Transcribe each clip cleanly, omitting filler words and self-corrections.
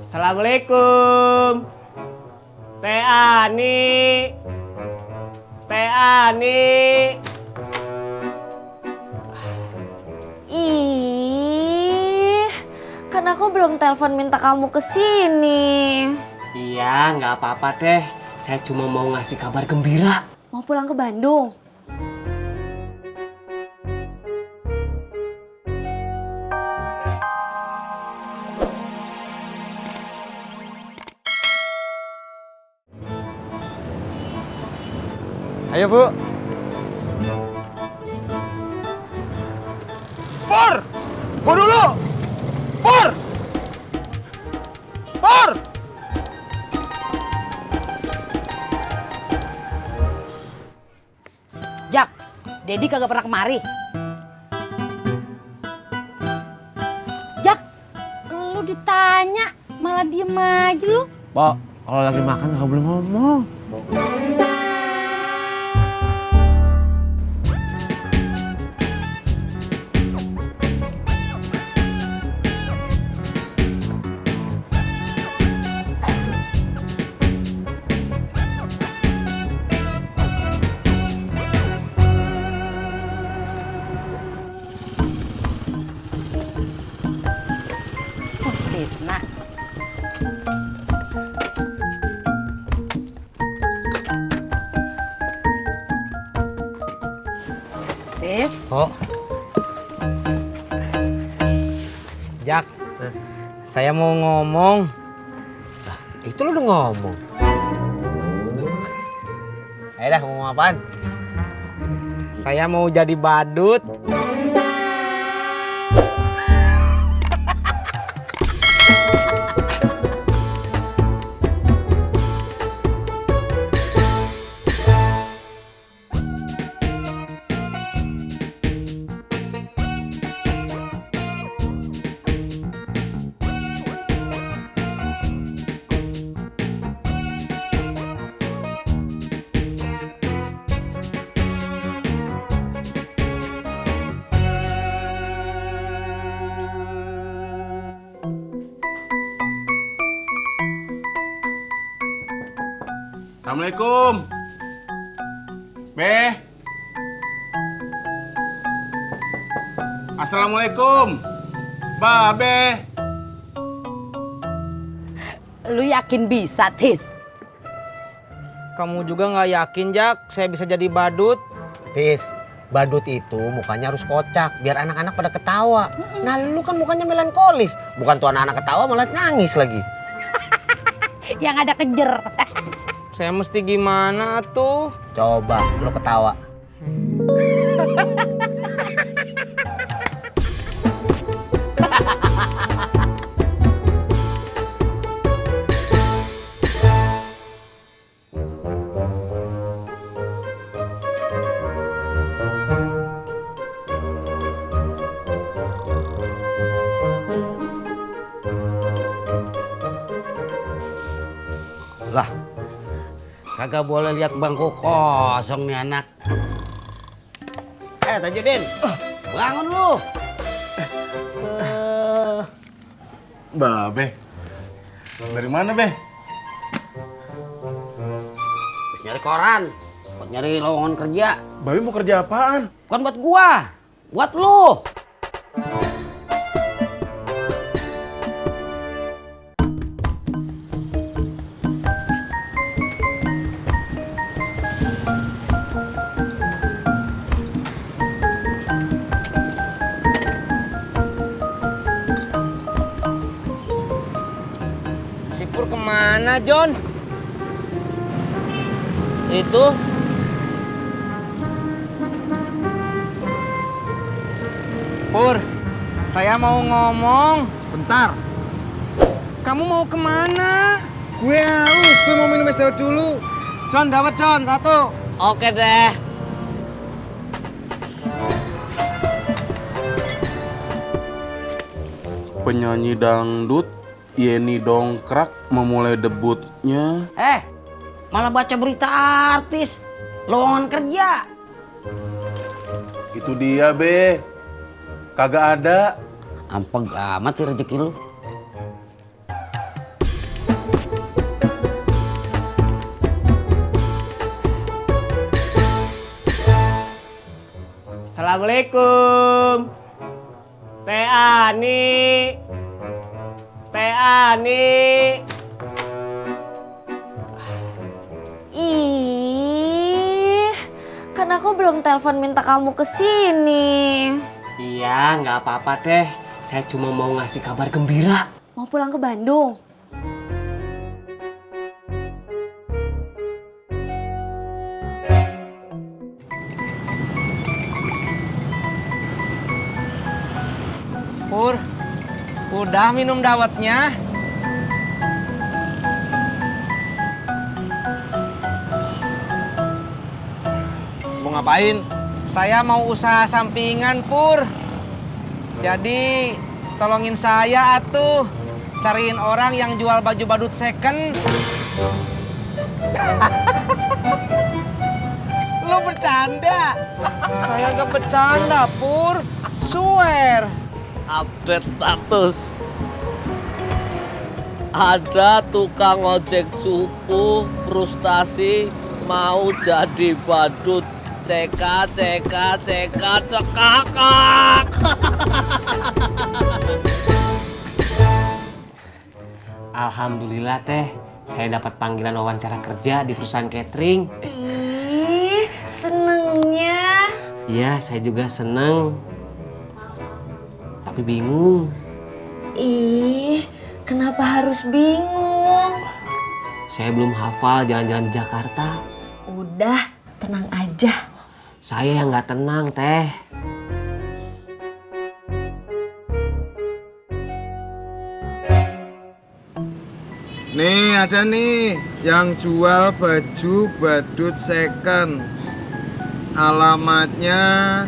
Assalamualaikum. Teh Ani. Teh Ani. Ih, kan aku belum telepon minta kamu ke sini. Iya, nggak apa-apa teh. Saya cuma mau ngasih kabar gembira. Mau pulang ke Bandung? Ayo Bu. Pur! Pur dulu! Pur! Pur! Jak, Dedi kagak pernah kemari. Jak, lu ditanya malah diem aja lu. Pok, kalau lagi makan nggak boleh ngomong. Tisna. Tis. Oh. Jak, saya mau ngomong. Lah, itu lu udah ngomong. Ayo dah, ngomong apaan? Saya mau jadi badut. Assalamualaikum. Be. Assalamualaikum. Babe. Lu yakin bisa, Tis? Kamu juga nggak yakin, Jak, saya bisa jadi badut? Tis, badut itu mukanya harus kocak biar anak-anak pada ketawa. Nah, lu kan mukanya melankolis. Bukan tuh anak-anak ketawa malah nangis lagi. Yang ada kejer. Saya mesti gimana tuh? Coba lu ketawa. Lah, kagak boleh lihat bangku kosong nih anak. Tajudin, bangun lu. Babe. Dari mana, Be? Habis nyari koran, buat nyari lowongan kerja. Babe mau kerja apaan? Bukan buat gua, buat lu. Si Pur kemana, John? Itu? Pur, saya mau ngomong. Bentar, Kamu mau kemana? gue haus, gue mau minum es dawet dulu. John, dapat John, satu. Oke deh. Penyanyi dangdut Yeni Dongkrak memulai debutnya. Malah baca berita artis, lowongan kerja. Itu dia, Be. Kagak ada. Ampeg amat sih rezeki lu. Assalamualaikum. Teh Ani. Teh Ani. Ih, kan aku belum telepon minta kamu ke sini. Iya, nggak apa-apa teh. Saya cuma mau ngasih kabar gembira. Mau pulang ke Bandung? Pur, udah minum dawetnya? Mau ngapain? Saya mau usaha sampingan, Pur. Jadi, tolongin saya atuh. Cariin orang yang jual baju badut second. Lu bercanda? Saya gak bercanda, Pur. Swear. Update status. Ada tukang ojek cupu frustasi mau jadi badut. Cekak cekakak. Alhamdulillah teh, saya dapat panggilan wawancara kerja di perusahaan catering. Ih, senengnya. Iya, saya juga seneng. Tapi bingung. Ih, kenapa harus bingung? Saya belum hafal jalan-jalan di Jakarta. Udah, tenang aja. Saya yang nggak tenang teh. Nih ada nih yang jual baju badut second. Alamatnya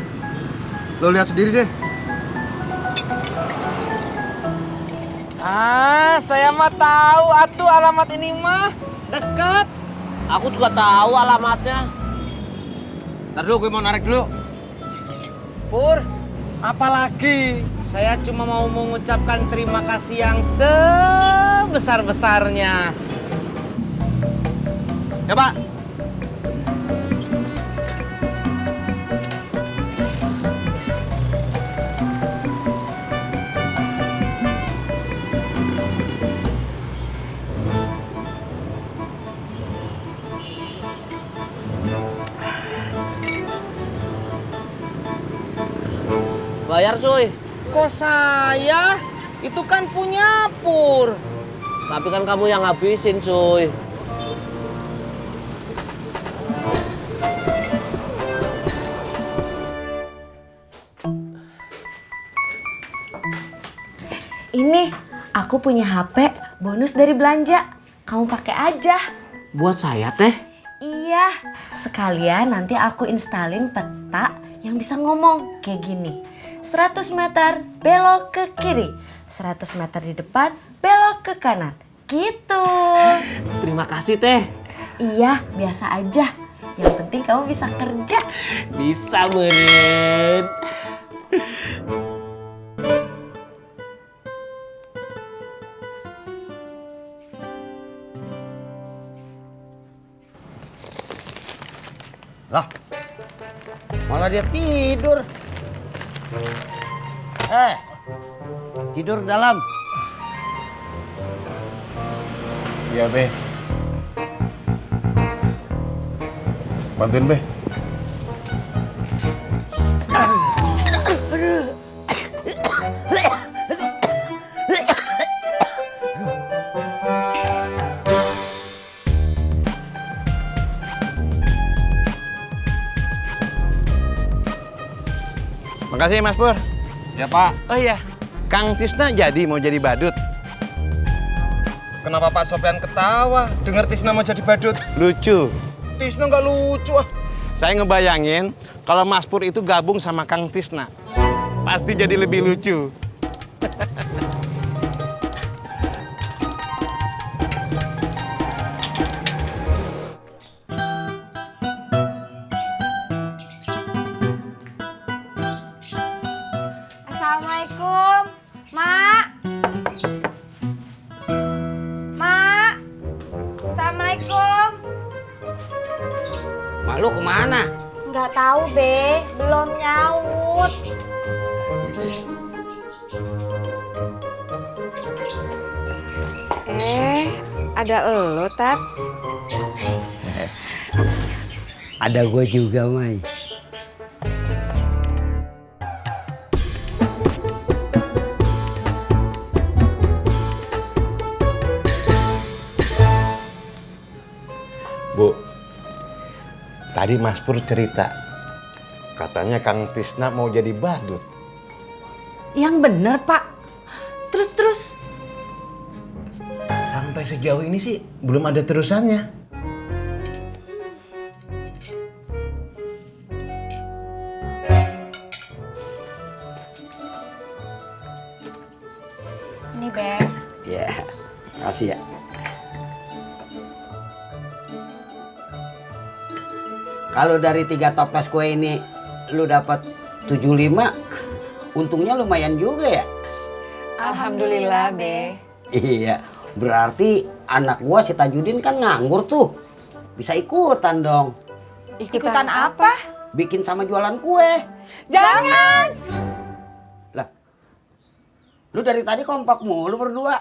lo lihat sendiri deh. Ah, saya mah tahu atuh alamat ini mah. Deket. Aku juga tahu alamatnya. Ntar dulu gue mau narik dulu. Pur, apalagi saya cuma mau mengucapkan terima kasih yang sebesar-besarnya. Ya Pak. Bayar cuy. Kok saya? Itu kan punya Pur. Tapi kan kamu yang ngabisin cuy. Ini, aku punya HP bonus dari belanja. Kamu pakai aja. Buat saya teh. Iya, sekalian nanti aku instalin peta yang bisa ngomong kayak gini. 100 meter belok ke kiri, 100 meter di depan belok ke kanan. Gitu. Terima kasih teh. Iya, biasa aja. Yang penting kamu bisa kerja. Bisa meren. Lah, malah dia tidur. Tidur dalam. Iya, Be. Bantuin, Be. Makasih Mas Pur. Ya, Pak. Oh iya, Kang Tisna jadi mau jadi badut. Kenapa Pak Sopyan ketawa dengar Tisna mau jadi badut? Lucu. Tisna nggak lucu ah. Saya ngebayangin kalau Mas Pur itu gabung sama Kang Tisna. Pasti jadi lebih lucu. Assalamualaikum, Mak. Mak. Assalamualaikum. Mak lu kemana? Nggak Nggak tahu, Be. Belum nyaut. Ada elo, Tat. Ada gue juga, Mai. Bu, tadi Mas Pur cerita, katanya Kang Tisna mau jadi badut. Yang bener, Pak. Terus. Sampai sejauh ini sih belum ada terusannya. Ini, Be. Ya, makasih ya. Kalau dari 3 toples kue ini lu dapat 75, untungnya lumayan juga ya. Alhamdulillah, Be. Iya, berarti anak gua si Tajudin kan nganggur tuh. Bisa ikutan dong. Ikutan apa? Bikin sama jualan kue. Jangan! Lah, lu dari tadi kompak mulu berdua.